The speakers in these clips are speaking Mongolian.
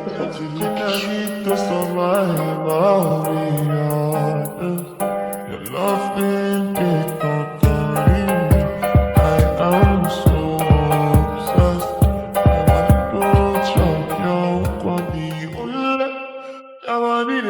I am so obsessed. I want to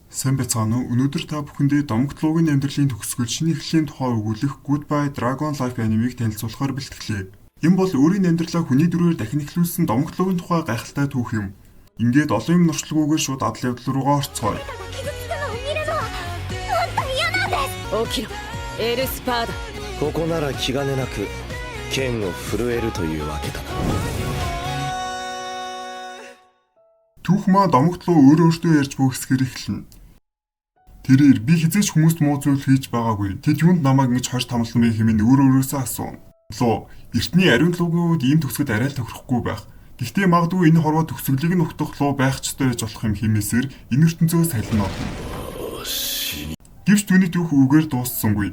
Сайн байцгаана уу? Өнөөдөр та бүхэндээ Домогт Луугийн амьдралын төгсгөл шинэ эхлэлийн тухай өгүүлэх Goodbye Dragon Life анимыг танилцуулахаар бэлтгэлээ. Энэ бол өөрийн амьдралаа хүний дүрээр дахин эхлүүлсэн Домогт Луугийн тухай гайхалтай түүх юм. Ингээд олон юм нуршилгүйгээр шууд адал явдал руугаа орцгоё. 傷つくのを見るのは本当嫌なんです。起きろエルスパーダ。ここなら気兼ねなく剣を震えるというわけだな。 Түүх маа Домогт Луу өөрөө өөртөө ярьж буй хэсгээр эхэлнэ. Тэрээр би хэзээ ч хүмүүст муу зүйл хийж байгаагүй. Тэд юунд намайг ингэж хорж тамлан бэ хэмээн өөрөө өөрөөсөө асууна. Луу эртний ариун луугийн үед ийм төгсгөл арай л тохирохгүй байх. Гэхдээ магадгүй энэ хорвоо төгсгөлийг нь ухтах луу байх ч ёстой байж болох юм хэмээсээр энэ ертөнцөөс салин орно. Гэвч түүний түүх үгээр дууссангүй.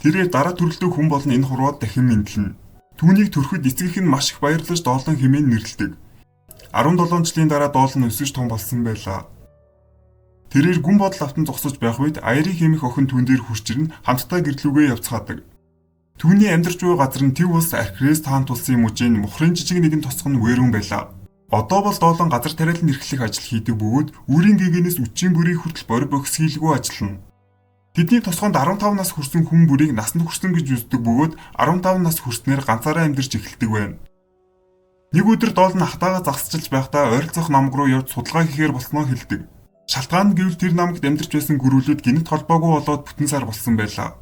Тэрээр дараа төрөлдөө хүн болон энэ хорвоод дахин мэдлэнэ. Түүнийг төрөхөд эцгийнх нь маш их баярлаж Доолон хэмээн нэрлэдэг. 17 жилийн дараа Доолон өсөж том болсон байлаа. Тэрээр гүн бодол автан зогсож байх үед Айри хэмэх охин түүн дээр хурж ирэн хамтдаа гэрлүүгээ явцгаадаг. Түүний амьдарч буй газар нь Төв улс Архирээс таан тулсын мужийн мухрын жижиг нэгэн тосгон нь Вэрүн байлаа. Одоо бол Доолон газар тариалан эрхлэх ажил хийдэг бөгөөд үүрийн гэгээнээс үчийн бүрийг хүртэл борь бохис хийлгүй ажиллана. Тэдний тосгонд 15 нас хүрсэн хүн бүрийг насанд хүрсэн гэж үздэг бөгөөд 15 нас хүрснээр ганцаараа амьдарч эхэлдэг байна. Нэг өдөр Доолон ахтайгаа загасчилж байхдаа ойролцоох намг руу явж судалгаа хийхээр болсноо хэлдэг. Шалтгаан нь гэвэл тэр намагт амьдарч байсан гөрүүлүүд гэнэт холбоогүй болоод бүтэн сар болсон байлаа.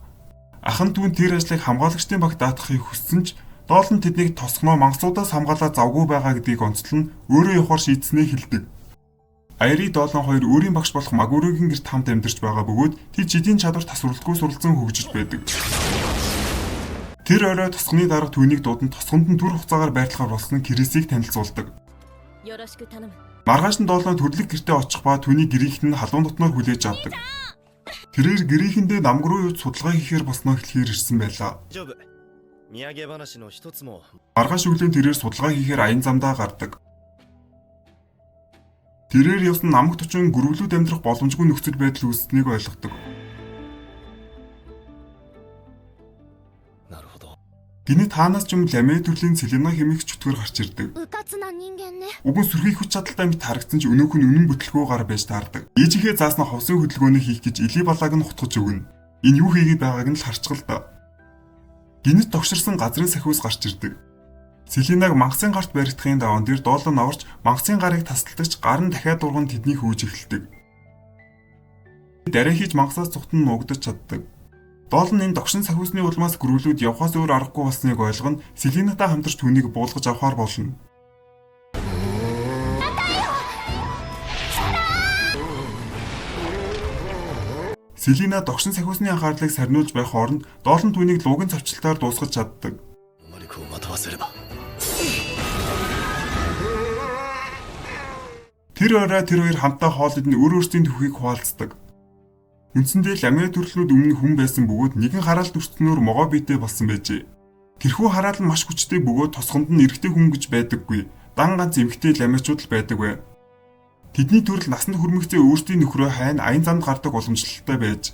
Ах нь түүнд тэр ажлыг хамгаалагчдын багт даатгахыг хүссэн ч Доолон тэднийг тосгоноо мангасуудаас хамгаалаад завгүй байгаа гэдгийг онцлон өөрөө явахар шийдснээ хэлдэг. Айри Доолон хоёр өөрийн багш болох Магуругийн гэрт хамт амьдарч байгаа бөгөөд тэд жидийн чадвар тасварлалтгүй суралцсан хөгжиж байдаг. Тэр орой тосгоны дарга түүнийг дуудан тосгонд нь түр хугацаагаар байрлахаар болсон Крисийг танилцуулдаг. よろしく頼む。 Маргааш нь Доолон төрлөг гэртээ очих ба түүний гэрийнх нь халуун дотноор хүлээж авдаг. Тэрээр гэрийнхэндээ намг руу явж судалгаа хийхээр болсноо хэлэхээр ирсэн байлаа. 大丈夫、土産話の一つも。 Маргааш өглөө тэрээр судалгаа хийхээр аян замдаа гардаг. Тэрээр явсан намагт очин гөрвлүүд амьдрах боломжгүй нөхцөл байдал үүссэнийг ойлгодог. なるほど。 Гэнэт хаанаас ч юм ламэ төрлийн Селена хэмээх чөтгөр гарч ирдэг. うかつな人間ね。 Уг нь сүрхий хүч чадалтай мэт харагдсан ч өнөөх нь үнэн бүтлгүү гар байж таардаг. Ээжийнхээ заасан ховсын хөдөлгөөнийг хийх гэж Или балааг нь хутгаж өгнө. Энэ юу хийгээд байгааг нь л харчгал та. Гэнэт тогширсан газрын сахиус гарч ирдэг. Селенаг мангасын гарт баригдахын даван дээр Доолон орж мангасын гарыг тасалдагч гар нь дахиад дурган тэднийг хөөж эхэлдэг. Дараа хийж мангасаас цухтан нуугдаж чаддаг. Доолон энэ догшин сахиусны улмаас гөрвлүүд явхаас өөр аргагүй болсныг ойлгоно. Селенатай хамтарч түүнийг буулгаж авахар болно. Селена догшин сахиусны анхаарлыг сарниулж байх хооронд Доолон түүнийг луугийн цавчлалтаар дуусгаж чаддаг. 魔力をまとわせれば。 Тэр орой тэр хоёр хамтдаа хоол идэн өөр өөрсдийн түүхийг хуваалцдаг. Үндсэндээ ламиа төрлүүд өмнө хүн байсан бөгөөд нэгэн хараалт өртснөөр могоо биетэй болсон байжээ. Тэрхүү хараал нь маш хүчтэй бөгөөд тосгонд нь эрэгтэй хүн гэж байдаггүй. Дан ганц эмэгтэй ламиачууд л байдаг бай. Тэдний төрөл насанд хүрмэгцээ өөрсдийн нөхрөө хайн аян замд гардаг уламжлалтай байж.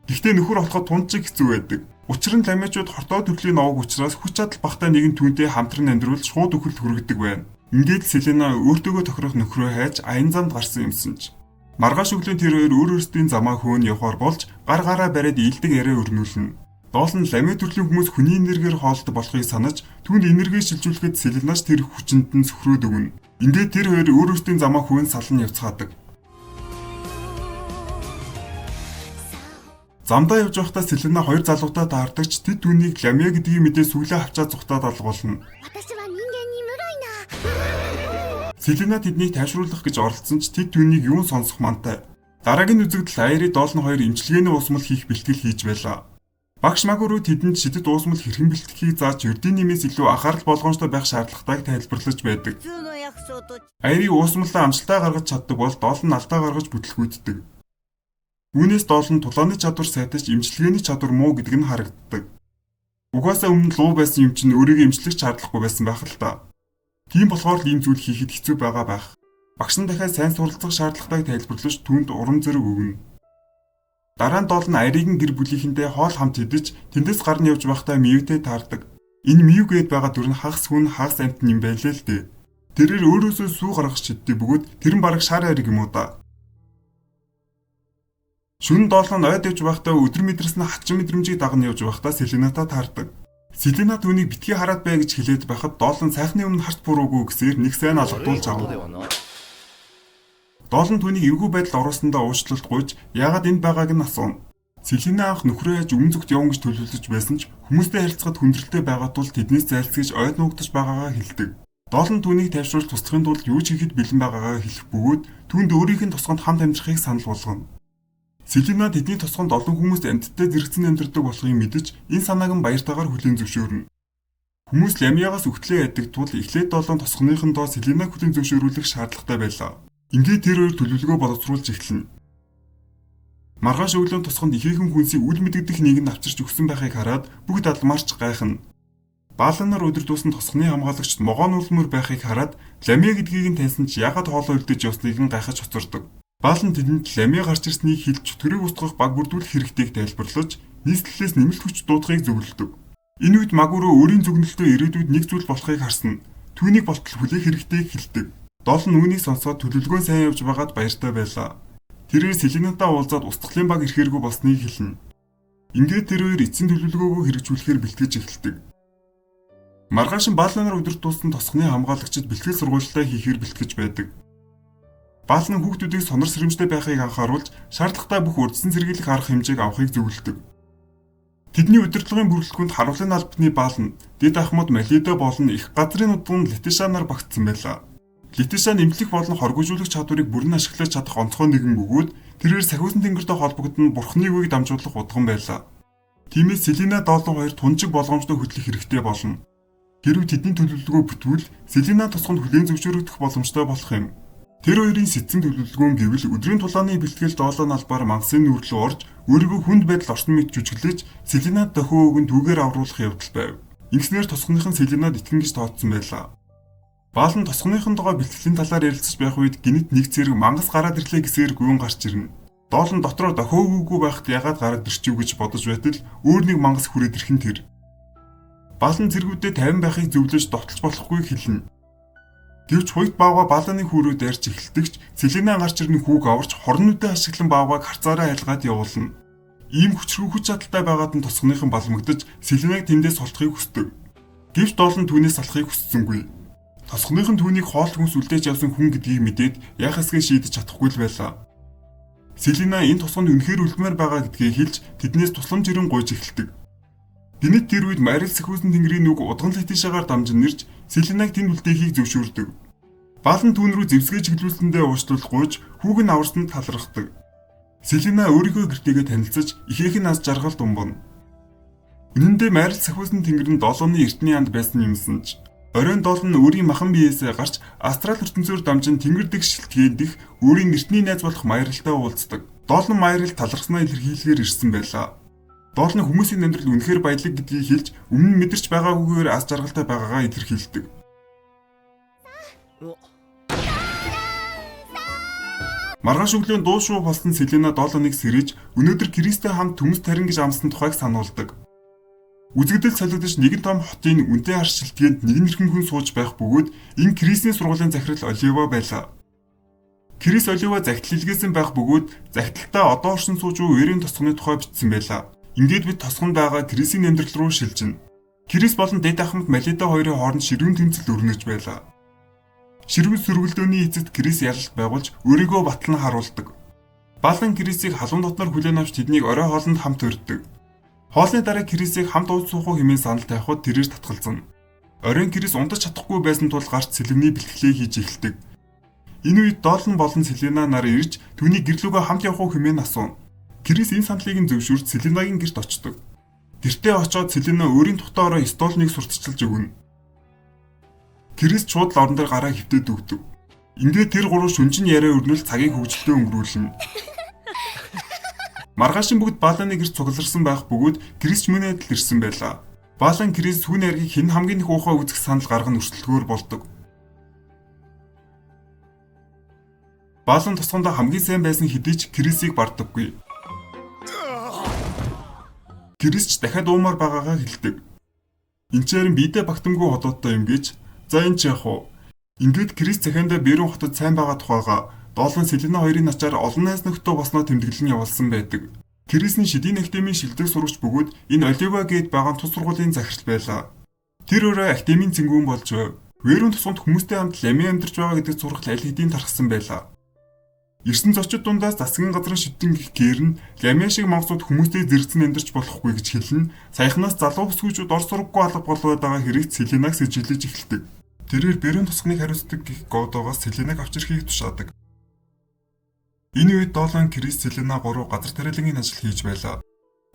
Гэхдээ нөхөр олоход тунд чиг хэцүү байдаг. Учир нь ламиачууд хортой төрлийн овог учраас хүч чадал багтай нэгэн түүнтэй хамтран амьдрал шууд үхэлд хүргэдэг байна. Ингээд л Селена өөртөөгөө тохирох нөхрөө хайж аян замд гарсан юмсан ч. Маргааш өглөө тэр хоёр өөр өөрсдийн замаа хөөн явхаар болж гар гараа бариад ийдэг яриа өрнүүлнэ. Доол нь ламиа төрлийн хүмүүс хүний энергиэр хоолтой болохыг санаж түүнд энерги шилжүүлэхэд Селенаш тэр хүчинд нь сөхрөөд өгнө. Ингээд тэр хоёр өөр өөрсдийн замаа хөөн салан явцгаадаг. Замдаа явж байхдаа Селена хоёр залуутай таардаг ч тэд түүнийг ламиа гэдгийг мэдээ сүглээ авчаад зүхтаад алгуулна. 私は人間に無害な。 Селена тэднийг тайвшруулах гэж оролдсон ч тэд түүнийг юун сонсох мантай. Дараагийн үзэгдэл Айри Доолн хоёр эмчилгээний уусмал хийх бэлтгэл хийж байлаа. Багш Магуру тэдэнд шидэт уусмал хэрхэн бэлтгэхийг зааж ердийн нэмээс илүү анхаарал болгоомжтой байх шаардлагатайг тайлбарлаж байдаг. 普通の薬草と Айри уусмалаа амжилттай гаргаж чаддаг бол Доолн алдаа гаргаж бүтлгүүддэг. Үүнээс Доолн тулааны чадвар сайтаж эмчилгээний чадвар муу гэдэг нь харагддаг. Угаасаа өмнө луу байсан юм чинь өөрийгөө эмчлэх шаардлагагүй байсан байх л та. Тийм болохоор л ийм зүйл хийхэд хэцүү байгаа байх. Багш нь дахиад сайн суралцах шаардлагатайг тайлбарлаж түүнд урам зориг өгнө. Дараа нь Доолн Ариг гэр бүлийнхэндээ хоол хамт идэж тэндээс гарна явж байхдаа Мьютэй таардаг. Энэ Мью гээд байгаа дүр нь хагас хүн хагас амьтан юм байлээ л дээ. Тэрээр өөрөөсөө сүү гаргах шиддэг бөгөөд тэр нь бараг шар ариг юм уу да. Шөнө Доолн ойд явж байхдаа өдөр мэдрэсэн хачин мэдрэмжийг даган явж байхдаа Селената таардаг. Селена түүнийг битгий хараад бай гэж хэлээд байхад Доолн сайхны өмнө харт буруугүй гэсээр нэг сайн 悪い алгадуулж こと авна. ではない Доолн түүнийг эвгүй байдалд оруулсандаа уучлалт гуйж яагаад энд байгааг нь асууна. Селена анх нөхрөө яаж өмнө зүгт явна гэж төлөвлөж байсан ч хүмүүстэй харилцахад хүндрэлтэй байгаа тул тэднээс зайлсхийж ойд нуугдаж байгаагаа хэлдэг. Доолн түүнийг тайвшруулж туслахын тулд юу ч хийхэд бэлэн байгаагаа хэлэх бөгөөд түүнд өөрийнх нь тосгонд хамт амьдрахыг санал болгоно. Селена тэдний тосгонд олон хүмүүс амьтдад зэрэгцэн амьдардаг болохыг мэдэж энэ санааг нь баяртайгаар хүлээн зөвшөөрнө. Хүмүүс Ламиагаас өгтлээ яадаг тул эхлээд Доолн тосгоныхондоо Селенаг хүлээн зөвшөөрүүлэх шаардлагатай байлаа. Ингээд тэр хоёр төлөвлөгөө боловсруулж эхэлнэ. Маргааш өглөө тосгонд ихээхэн хүнсийг үл мэдэгдэх нийгэнд авчирч өгсөн байхыг хараад бүгд алмаарч гайхна. Бааланаар өдөрдүүлсэн тосгоны хамгаалагчид могоон улмөр байхыг хараад Ламиа гэдгийг нь таньсан ч яагаад хоолоо үлдээж явсныг нь гайхаж хоцордог. Баалан тэдэнд Ламиа гарч ирснийг хэлж чөтгөрийг устгах баг бүрдүүлэх хэрэгтэйг тайлбарлаж нийслэлээс нэмэлт хүч дуудахыг зөвлөдөг. Энэ үед Магүрөө өөрийн зөвгөнөлтөө ирээдүйд нэг зүйл болохыг харсан. Түүнийг болтол хүлээх хэрэгтэйг хэлдэг. Доолн үүнийг сонсоод төлөвлөгөө сайн явж байгаад баяртай байлаа. Тэрээр Селенатай уулзаад устгалын баг ирэхээргүй болсныг хэлнэ. Ингээд тэр хоёр эцсийн төлөвлөгөөгөө хэрэгжүүлэхээр бэлтгэж эхэлдэг. Маргааш нь Баалнаар өдөртүүлсэн тосгоны хамгаалагчид бэлтгэл сургуулилтаа хийхээр бэлтгэж байдаг. Баалнан хүүхдүүдийг сонор сэрэмжтэй байхыг анхааруулж шаардлагатай бүх урьдчилан сэргийлэх арга хэмжээг авахыг зөвлөдөг. Тэдний удирдлагын бүрэлдэхүүнд харуулын албаны Баалн, Дэд Ахмад Малидо болон их газрын нутгийн Летиша нар багтсан байлаа. Летиша нэмлэх болон хоргожуулах чадварыг бүрэн ашиглаж чадах онцгой нэгэн бөгөөд тэрээр сахиусан тэнгэртэй холбогдсон бурхны үгийг дамжуулах удган байлаа. Тиймээс Селена Доолон хоёр тунчиг болгоомжтой хөдлөх хэрэгтэй болно. Хэрв тэдний төлөвлөгөө бүтвэл Селена тосгонд хүлээн зөвшөөрөгдөх боломжтой болох юм. Тэр хоёрын сэтгцэн төлөвлөгөөн гэвэл өдрийн тулааны бэлтгэл Доолон албаар мангасын нүүр рүү орж өөрийгөө хүнд байдал орсон мэт жүжиглэж Селенад дохио өгөн түүгээр авруулах явдал байв. Ингэснээр тосгоных нь Селенад итгэн гэж тооцсон байлаа. Баалан тосгоныхонтойгоо бэлтгэлийн талаар ярилцаж байх үед гинэт нэг зэрэг мангас гараад ирлээ гэсээр гүн гарч ирнэ. Доолн дотроо дохио өгөөгүй байхад ягаад гараад ирчив гэж бодож байтал өөр нэг мангас хүрээд ирэх нь тэр. Баалан цэргүүдэд 50 байхыг зөвлөж довтолж болохгүй хэлнэ. Гэвч хуйт баавга Бааланы хүүрүү дайрч эхэлдэгч Селена гарч ирнэ хүүг аварч хорон нүдэ ашиглан баавгайг харцаараа айлгаад явуулна. Ийм хүчрхэг хүч чадалтай байгаад нь тосгоныхон балмагдаж Селенаг тэндээс холдохыг хүсдэг. Гэвч Доолн түүнээс салахыг хүссэнгүй. Тосгоных нь түүнийг хоол хүнс үлдээж явсан хүн гэдгийг мэдээд яах эсгээ шийдэж чадахгүй л байлаа. Селена энэ тосгонд үнэхээр үлдмээр байгаа гэдгийг хэлж тэднээс тусламж ирэн гуйж эхэлдэг. Гинэт тэр үед Марил Сэхүүсэн тэнгэрийн нүг удган Летишагаар дамжин нэрж Селенаг тэнд үлдээхийг зөвшөөрдөг. Баалан түүн рүү зэвсгээ чиглүүлсэндээ уучлал гуйж хүүг нь аварсанд талархдаг. Селена өөрийнхөө гэртэйгээ танилцаж ихээхэн аз жаргалд умбана. Үнэн дээр Марил Сэхүүсэн тэнгэр нь Долооны эртний анд байсан юмсан ч оройн Долон нь өөрийн махан биеэсээ гарч астрал ертөнцөөр дамжин тэнгэр дэх шилтгээнд дэх өөрийн эртний найз болох Майралтай уулздаг. Долон Майрал талархснаа илэрхийлэхээр ирсэн байлаа. Долон хүмүүсийн амьдрал үнэхээр баялаг гэдгийг хэлж өмнө нь мэдэрч байгаагүйгээр аз жаргалтай байгаагаа илэрхийлдэг. お Маргааш өглөө дуу шуу болсон Селена Долоныг сэрэж өнөөдөр Кристтэй хамт төмөс тарин гэж амсан тухайг сануулдаг. Үзэгдэл солигдож нэгэн том хотын үнэтэй хар шилтгээнд нэгэн эрхэм хүн сууж байх бөгөөд энэ Крисний сургуулийн захирал Олива байлаа. Крис Олива захидал илгээсэн байх бөгөөд захидалтаа одоо оршин сууж буй Верийн тосгоны тухай бичсэн байлаа. Ингээд бид тосгонд байгаа Крисийн амьдрал руу шилжинэ. Крис болон Дэд Ахмад Малида хоёрын хооронд ширүүн тэмцэл өрнөж байлаа. Ширүүн сөргөлдөөний эцэст Крис ялалт байгуулж өөрийгөө батлан харуулдаг. Балан Крисийг халуун дотноор хүлээн авч тэднийг орой хоолнд хамт урьддаг. Хоолны дараа Крисийг хамт ууж суух уу хэмээн санал тавихад тэрээр татгалзана. Оройн Крис унтаж чадахгүй байсан тул гарч сэлэмний бэлтгэлээ хийж эхэлдэг. Энэ үед Долон болон Селена нар ирж түүний гэрлүүгээ хамт явах уу хэмээн асууна. Крис энэ саналыг нь зөвшөөрч Селенагийн гэрт очдог. Гэртээ очоод Селена өөрийн тухтай орой столныг сурталчилж өгнө. Крис шууд л орон дээр гараа хөвтөд өгдөг. Ингээд тэр гурав шүнжин яриа өрнөл цагийг хөгжилтэй өнгөрүүлнэ. Маргааш нь бүгд Баланы гэрт цугларсан байх бөгөөд Крис ч мөн адил ирсэн байлаа. Баалан Крис хүн найргийг хэн хамгийн их уухай үзэх санал гаргах нь өрсөлдөхөөр болдог. Баалан тосгондоо хамгийн сайн байсан хэдий ч Крисийг бардаггүй. Крис ч дахиад уумар байгаагаа хэлдэг. Энд ч харин биедээ багтамгүй холоотой юм гэж. За энэ ч яах вэ? Ингээд Крис цахиандаа Бэрүүн хотод сайн байгаа тухайга Доолон Селена хоёрын ачаар олон найз нөхдөд болсноо тэмдэглэн явуулсан байдаг. Крис нь шидийн академийн шилдэг сурагч бөгөөд энэ Олива гээд байгаа тус сургуулийн захирал байлаа. Тэр өөрөө академийн цэнгүүн болж байв. Вэрүүн тусганд хүмүүстэй хамт ламын амьдарч байгаа гэдэг сургал аль хэдийн тархсан байлаа. Ирсэн зочид дундаас засгийн газрын шидтэн гих гэр нь ламын шиг мангасууд хүмүүстэй зэрэгцэн амьдарч болохгүй гэж хэлнэ. Саяхнаас залуу бүсгүйчүүд ор сургаггүй алга болоод байгаа хэрэгт Селенаг сэжилж эхэлдэг. Тэрээр Бэрүүн тусганыг хариуцдаг гих Годогоос Селенаг авч ирэхийг тушаадаг. Энэ үед Долон, Крис, Селена гурав газар тариалангийн ажил хийж байлаа.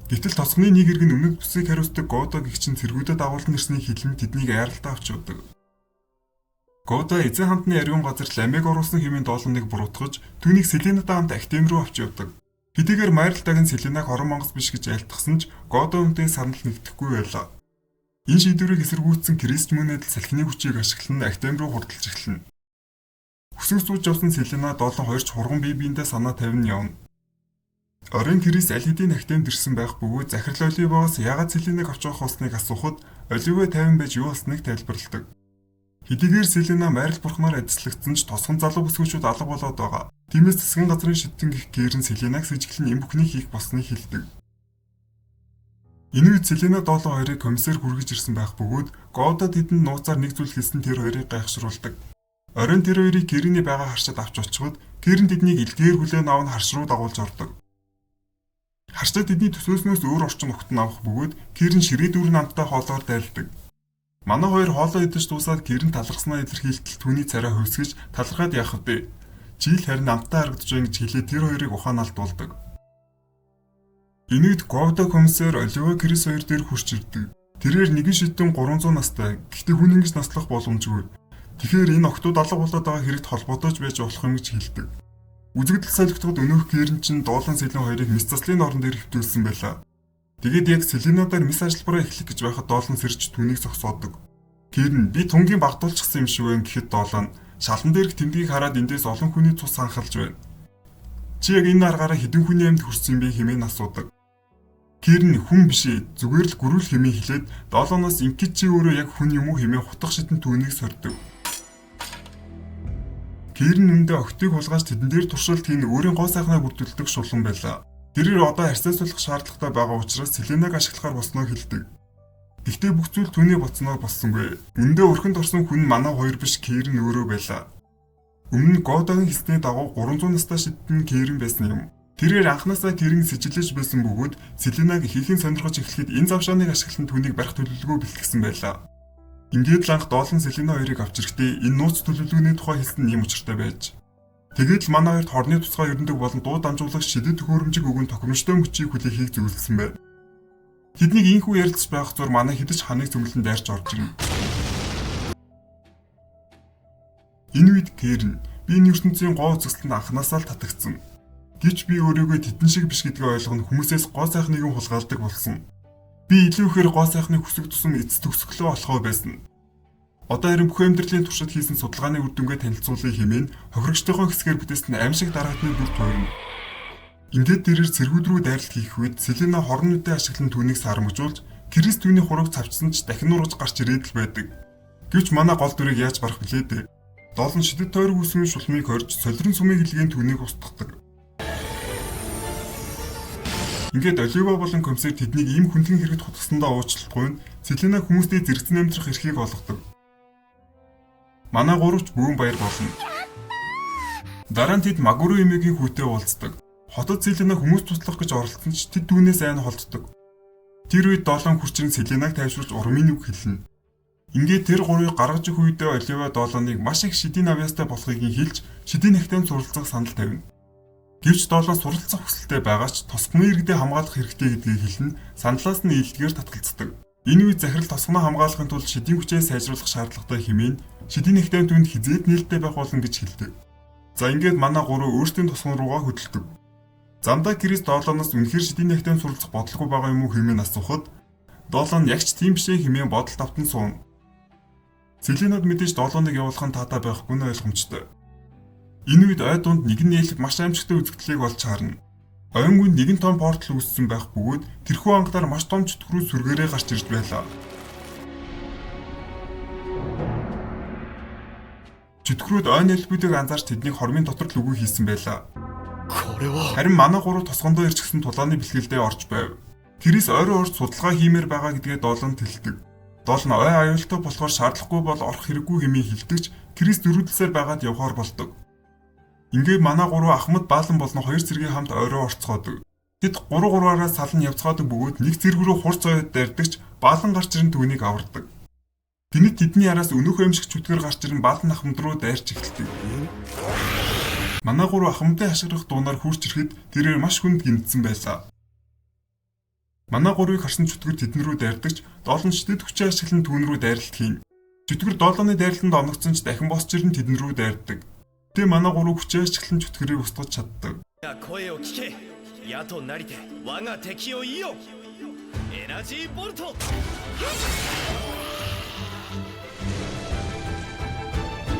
Гэтэл тосгоны нэг иргэн өмнөд бүсийг хариуцдаг Годо гих чинь цэргүүдэд дагуулan ирснийг хэлэн тэднийг айралтаа авч явдаг. Годо эзэн хамтны ариун газар ламыг оруулсан хэмээн Долоныг буруутгаж түүнийг Селенатай хамт Актем рүү авч явдаг. Хэдийгээр Майралтайг нь Селенаг хорон мангас биш гэж айлтгасан ч Годо үнтэй санал нэгдэхгүй байлаа. Энэ шийдвэрийг эсэргүүцсэн Крис ч мөн адил салхины хүчийг ашиглан Актем рүү хурдалж эхэлнэ. Хөсөг сууж явсан Селена Долон хоёрч хурган бие биендээ санаа тавин явна. Оройн Крис аль хэдийн Актемд ирсэн байх бөгөөд захирал Оливоос яагаад Селенаг авч явах болсныг асуухад Оливо тайван байж юу болсныг тайлбарладаг. Хэдийгээр Селена майрал бурхнаар адислагдсан ч тосгон залуу бүсгүйчүүд алга болоод байгаа. Тиймээс засгийн газрын шидтэн гих гэрэн Селенаг сэжиглэн энэ бүхнийг хийх болсныг хэлдэг. Энэ үед Селена Долон хоёрыг комиссар хүргэж ирсэн байх бөгөөд Годо тэдэнд нууцаар нэг зүйл хэлсэн тэр хоёрыг гайхшруулдаг. Оройн тэр хоёрыг гэрээний байгаа харшид авч очиход гэрэн тэднийг элгээр хүлээн аван харш руу дагуулж ордог. Харшид тэдний төсөөснөөс өөр орчин огтон авах бөгөөд гэрэн ширээ дүүрэн амттай хоолоор дайлдаг. Манай хоёр хоолоо идэж дуусаад гэрэн талархснаа илэрхийлтэл түүний царай хувьсгэж талархаад яах вэ? Жил харин амттай харагдаж байна гэж хэлээд тэр хоёрыг ухаан алдуулдаг. Энэ үед Говдо комиссар Оливо Крис хоёр дээр хурч ирдэг. Тэрээр нэгэн шидтэн 300 настай. Гэхдээ хүн ингэж наслах боломжгүй. Тэгэхээр энэ октод алга болоод байгаа хэрэгт холбоотой ч байж болох юм гэж хэлдэг. Үзэгдэл солигдоход өнөөх гэрэн чинь Доолон Селен хоёрыг мис заслын орон дээр хэвтүүлсэн байлаа. Тэгээд яг Селенадаар мис ажилбараа эхлэх гэж байхад Доолон сэрж түүнийг зогсоодог. Гэрн би тунгийн багтуулчихсан юм шиг байна гэхэд Доолон шалан дээрх тэмдгийг хараад эндээс олон хүний цус анхалж байна. Чи яг энэ аргаараа хэдэн хүний амьд хүрсэн юм бэ хэмээн асуудаг. Гэрн хүн биш ээ зүгээр л гөрүүл хэмээн хэлээд Доолоноос ингээд чи өөрөө яг хүн юм уу хэмээн хутга шидэн түүнийг сордог. Гэрн үндэ октыг хулгайж тэдэн дээр туршилт хийн өөрийн гоо сайхнаа бүрдүүлдэг шулуун байлаа. Тэрээр одоо харьцаа сулах шаардлагатай байгаа учраас Селенаг ашиглахаар болсноо хэлдэг. Гэхдээ бүх зүйл түүний бодсноор болсонгүй. Үндэ өрхөнд орсон хүн манай хоёр биш Кэрн өөрөө байлаа. Өмнө нь Годогийн хэлсний дагуу 300 настай шидтэн Кэрн байсан юм. Тэрээр анханасаа Кэрн сэжиглэж байсан бөгөөд Селенаг ихээхэн сонирхож эхлэхэд энэ завшааныг ашиглан түүнийг барих төлөвлөгөө бэлтгэсэн байлаа. Ингээд л анх Доолон Селена хоёрыг авч ирэхдээ энэ нууц төлөвлөгөөний тухай хэлсэн нь ийм учиртай байж. Тэгээд л манай хоёрт хорны тусгай ерөндөг болон дуу дамжуулагч шидэт төхөөрөмжийг өгөн тохиромжтой мөчийг хүлээхийг зөвлөсөн байв. Тэднийг ийхүү ярилцж байх зур манай хэдэж ханыг зөмлөн дайрч орж ирнэ. Энэ үед Кэрн би энэ ертөнцийн гоо үзэсгэлэнд анханасаа л татагдсан. Гэвч би өөрийгөө тэдэн шиг биш гэдгээ ойлгоно хүмүүсээс гоо сайхныг нь хулгайлдаг болсон. Би илүү ихээр гоо сайхныг хүсэх тусам эц төгсгөлөө олохоо байсан. Одоо харин бүх амьдралын туршид хийсэн судалгааны үр дүнгээ танилцуулъя хэмээн хохирогчдынхоо хэсгээр бүтээсэн аимшиг дараатны дүр туурна. Ингээд тэрээр цэргүүд рүү дайралт хийх үед Селена хорон нүдээ ашиглан түүнийг сармагжуулж Крис түүний хурууг цавчсан ч дахин нургаж гарч ирээд л байдаг. Гэвч манай гол дүрийг яаж барах билээ дээ. Доолн шидэт тойрог үсмийн шулмыг хорж солирон сүмийг илгээн түүнийг устгадаг. Ингээд Оливо болон комиссар тэднийг ийм хүндхэн хэрэгт хутгасандаа уучлалтгүй нь Селена хүмүүстэй зэрэгцэн амьдрах эрхийг олгодог. Манай гуравч бөөн баяр болно. Дараа нь тэд Магуру эмээгийн хүүтэй уулздаг. Хотод Селена хүмүүс туслах гэж оролдсон ч тэд түүнээс айн холддог. Тэр үед Долон хүрчин Селенаг тайвшруулж урмын үг хэлнэ. Ингээд тэр гурвыг гаргаж өгөх үедээ Оливо Долоныг маш их шидийн авьяастай болохыг нь хэлж шидийн нягтайм суралцах санал тавина. Гэвч Долон суралцах хүсэлтэй байгаа ч тосгоны иргэдээ хамгаалах хэрэгтэй гэдгийг хэлнэ, саналаас нь илдгээр татгалздаг. Энэ үед захирал тосгоноо хамгаалахын тулд шидийн хүчээ сайжруулах шаардлагатай хэмээн шидийн нягтайм түүнд хизээд нээлттэй байх болно гэж хэлдэг. За ингээд манай гурав өөрсдийн тосгон руугаа хөдөлдөг. Замдаа Крис Долоноос үнэхээр шидийн нягтайм суралцах бодлого байгаа юм уу хэмээн асуухад Долон яг ч тийм бишээ хэмээн бодолд автан сууна. Селенад мэдээж Долоныг явуулах нь таатай байхгүй нь ойлгомжтой. Энэ үед ой дунд нэгэн нээлэг маш аимшигтай үзэгдлийг олж харна. Ойнгүй нэгэн том портал үүссэн байх бөгөөд тэрхүү ангалаар маш том чөтгөрүү сүргээрээ гарч ирж байлаа. Чөтгөрүүд ойн элбүүдийг анзаарч тэднийг хормын дотор л үгүй хийсэн байлаа. これは Харин манай гурав тосгондоо ирчихсэн тулааны бэлгэлдээ орж байв. Тэрээс ойрон орж судалгаа хиймээр байгаа гэдгээ Долон тэлдэг. Долон ой аюултай болохоор шаардлагагүй бол орох хэрэггүй хэмээн хэлдэг ч Крис зөрүүдлсээр байгаад явхаар болдог. Ингээд манай гурав Ахмад Баалан болон хоёр зэргийн хамт ойроо орцгоодог. Тэд гурав гурваараа салан явцгаадаг бөгөөд нэг зэрэг рүү хурц оёд дайрдаг ч Баалан гарч ирэн түүнийг авардаг. Гэнэт тэдний араас өнөөх аимшиг чүтгэр гарч ирэн Баалан ахмад руу дайрч эхэлдэг. Манай гурав ахмадын хашгирах дуунаар хурж ирэхэд тэрээр маш хүнд гэмтсэн байлаа. Манай гурвыг харсан чөтгөр тэдэн рүү дайрдаг ч Долон шидэд хүчээ ашиглан түүн рүү дайралт хийн. Чөтгөр Долооны дайрланд оногдсон ч дахин босч ирэн тэдэн рүү дайрдаг. Гэтэ манай гурав хүчээ ашиглан чөтгөрийг устгаж чаддаг. 声を聞け矢となりて我が敵をいよエナジーボルト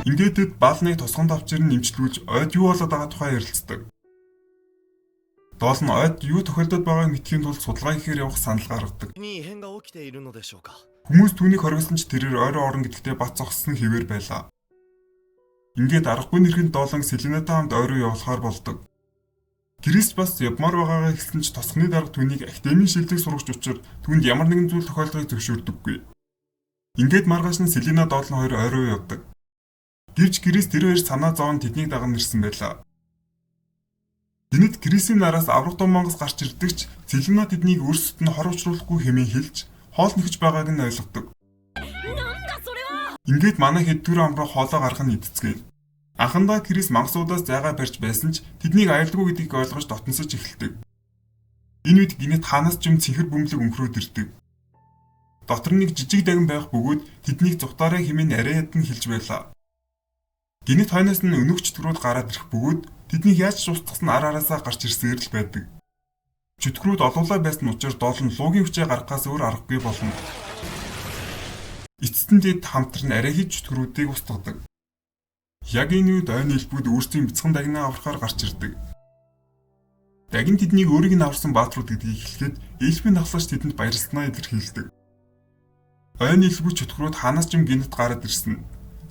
Ингээд тэд Баалныг тосгонд авч ирэн нэмчлүүлж ойд юу болоод байгаа тухай ярилцдаг. Доол нь ойд юу тохиолдод байгааг мэдхийн тулд судалгаа хийхээр явах санал гаргадаг. に異変が起きているのでしょうか Хүмүүс түүнийг хориглосон ч тэрээр ойрон орон гэдэгтээ бат зогссон хэвээр байлаа. Ингээд аргагүй нэрхэн доолон Селенатай хамт ойроо явуулахаар болдог. Крис бас явмаар байгаагаа хэлсэн ч тосгоны дарга түүнийг академийн шилдэг сурагч учир түүнд ямар нэгэн зүйл тохиолдохыг зөвшөөрдөггүй. Ингээд маргааш нь Селена доолон хоёр ойроо явдаг. Гэвч Крис тэр хоёр санаа зовон тэднийг даган ирсэн байлаа. Гэнэт Крисийн нараас аврах том мангас гарч ирдэг ч Селена тэднийг өөрсдөд нь хор учруулахгүй хэмээн хэлж хоол нөхөж байгааг нь ойлгодог. なんだそれは Ингээд манай хэд төр амраа хоолоо гарах нь идцгээв. Анхандаа Крис мангасуудаас зайгаа барьж байсан ч тэднийг аюулгүй гэдгийг ойлгож дотносож эхэлдэг. Энэ үед гинэт хаанаас ч юм цэнхэр бөмбөлөг өнхрөөд ирдэг. Дотор нь нэг жижиг дагин байх бөгөөд тэднийг зугтаарай хэмээн арай ядан хэлж байлаа. Гинэт хойноос нь өнөөх чөтгөрүүд гараад ирэх бөгөөд тэднийг яаж ч устгасан ар араасаа гарч ирсээр л байдаг. Чөтгөрүүд олуулаа байсан учраас доол нь луугийн хүчээ гаргахаас өөр аргагүй болно. Эцэст нь тэд хамтран арай хит чөтгөрүүдийг устгадаг. Яг энэ үед ойн элбүүд өөрсдийн бяцхан дагнаа аврахаар гарч ирдэг. Дагин тэднийг өөрийг нь аварсан баатрууд гэдгийг хэлэхэд элбийн ахлагч тэдэнд баярласнаа илэрхийлдэг. Ойн элбүүд чөтгөрүүд хаанаас ч юм гинэт гараад ирсэн.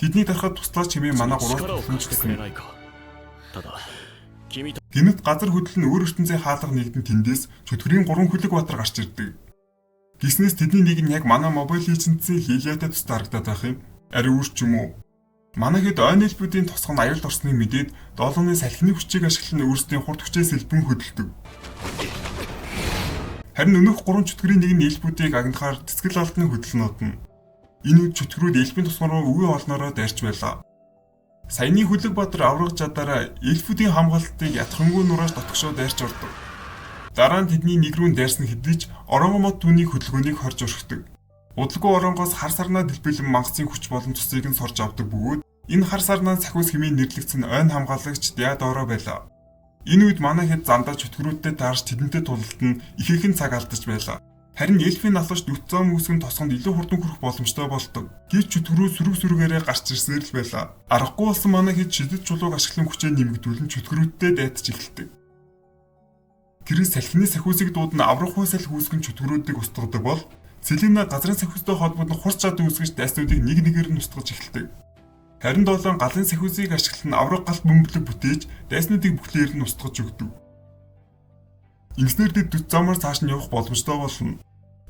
Тэдний дарахад туслаач хэмээн манай гурав 力を тусламж 貸してくれ гэсэн. ないかただ君と Гинэт газар хөдлөл нь өөр ертөнцийн хаалга нэгдэн тэндээс чөтгөрийн гурван хөлөг баатар гарч ирдэг. Гиснээс тэдний нэг нь яг манай Mobile Legends-ийн Лилиатай төстэй харагдаад байх юм. Ари үүр ч юм уу. Манай хэд ойн элбүүдийн тосгон аюулд орсныг мэдээд долооны салхины хүчийг ашиглан өөрсдийн хурд хүчээ сэлбэн хөдөлдөг. Харин өнөөх гурван чөтгөрийн нэг нь элбүүдийг агнахаар тэсгэл алдан хөдөлнөд одно. Энэ үед чөтгөрүүд элбийн тосгон руу үе олноороо дайрч байлаа. Саяны хөлөг баатар аврах чадаараа элфүүдийн хамгаалтыг ятхангүй нурааж дотгошоо дайрч ордог. Дараа нь тэдний нэг рүү дайрсан хэдий ч оронгоо мод түүний хөдөлгөөнийг хорж орхидог. Удалгүй оронгоос хар сарнаа дэлбэлэн мангацын хүч болон цусыг нь сорж авдаг бөгөөд энэ хар сарнаа сахиус хэмээн нэрлэгдсэн ойн хамгаалагч Диадоро байлаа. Энэ үед манай хэд замдаа чөтгөрүүдтэй таарч тэдэнтэй тулалдан ихээхэн цаг алдаж байлаа. Харин элфийн алууч нүт зам үүсгэн тосгонд илүү хурдан хүрэх боломжтой болдог. Гэвч чөтгөрүүд сөрөг сөргээрээ гарч ирсээр л байлаа. Аргагүй болсон манай хэд шидэт чулууг ашиглан хүчээ нэмэгдүүлэн чөтгөрүүдтэй дайтаж эхэлдэг. Гэрээс салхины сахиусыг дуудан аврах хүй салхи үүсгэн чөтгөрүүдийг устгадаг бол Селена газрын сахиустай холбогдсон хурц жад үүсгэж дайснуудыг нэг нэгээр нь устгаж эхэлдэг. Харин долоон галын сахиусыг ашиглан авраг галт бөмбөлөг бүтээж дайснуудыг бүхлээр нь устгаж өгдөг. Ингэснээр тэд дөт замаар цааш нь явах боломжтой болно.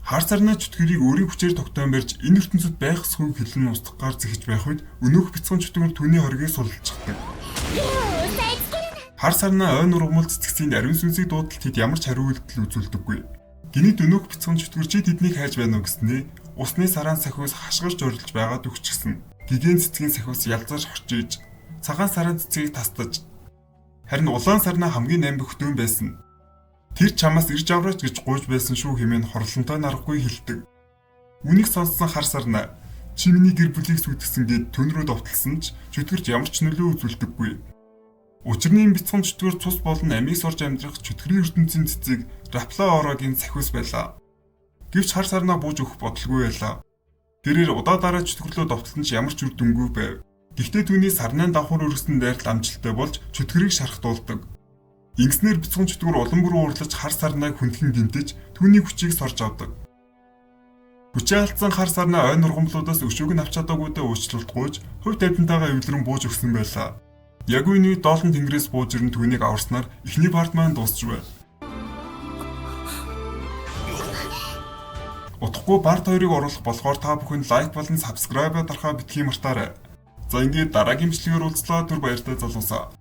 Хар сарнаа чөтгөрийг өөрийн хүчээр тогтоон барьж энэ ертөнцид байх ёсгүй хэлэн устгахаар зэхэж байх үед өнөөх бяцхан чөтгөр түүний хоргийг сулалчихдаг. 竜を押さえつけるな Хар сарнаа ойн ургамал цэцгсийн ариун сүнсийг дуудал тэд ямар ч хариу үйлдэл үзүүлдэггүй. Гинэт өнөөх бяцхан чөтгөр чи тэднийг хайж байна уу гэснээ усны сараан сахиус хашгирч орилж байгаад өгчихсэн. Гигэн цэцгийн сахиус ялзарч хорчиж цагаан сараан цэцгийг тастаж харин улаан сарнаа хамгийн амь бөхтөн байсан. Тэр чамаас ирж авраач гэж гуйж байсан шүү хэмээн хорлонтой нарахгүй хэлдэг. Үнийг сонссон хар сарнаа чи миний гэр бүлийг сүйтгэсэн гээд төн рүү довтлсон ч чөтгөрч ямар ч нөлөө үзүүлдэггүй. Учир нь энэ бяцхан чөтгөр цус болон амийг сорж амьдрах чөтгөрийн ертөнцийн цэцэг Рапла Орогийн сахиус байлаа. Гэвч хар сарнаа бууж өгөх бодолгүй байлаа. Тэрээр удаа дараа чөтгөрлөө довтлон ч ямар ч үр дүнгүй байв. Гэхдээ түүний сарнайн давхар өргөсөн дайрал амжилттай болж чөтгөрийг шархтуулдаг. Ингэснээр бяцхан чөтгөр улам бүр уурлаж хар сарнайг хүндхэн гэмтэж түүний хүчийг сорж авдаг. Хүчээ алдсан хар сарнай ой нургамлуудаас өшөөг нь авч чадаагүйдээ уучлалт гуйж хувь тавилантайгаа эвлэрэн бууж өгсөн байлаа. Яг үүний доолн тэнгэрээс бууж ирэн түүнийг аварснаар эхний part маань дуусч байв. Удахгүй part 2-ыг оруулах болохоор та бүхэн like болон subscribe дарахаа битгий мартаарай. За ингээд дараагийн бичлэгээр уулзлаа, түр баяртай залуусаа.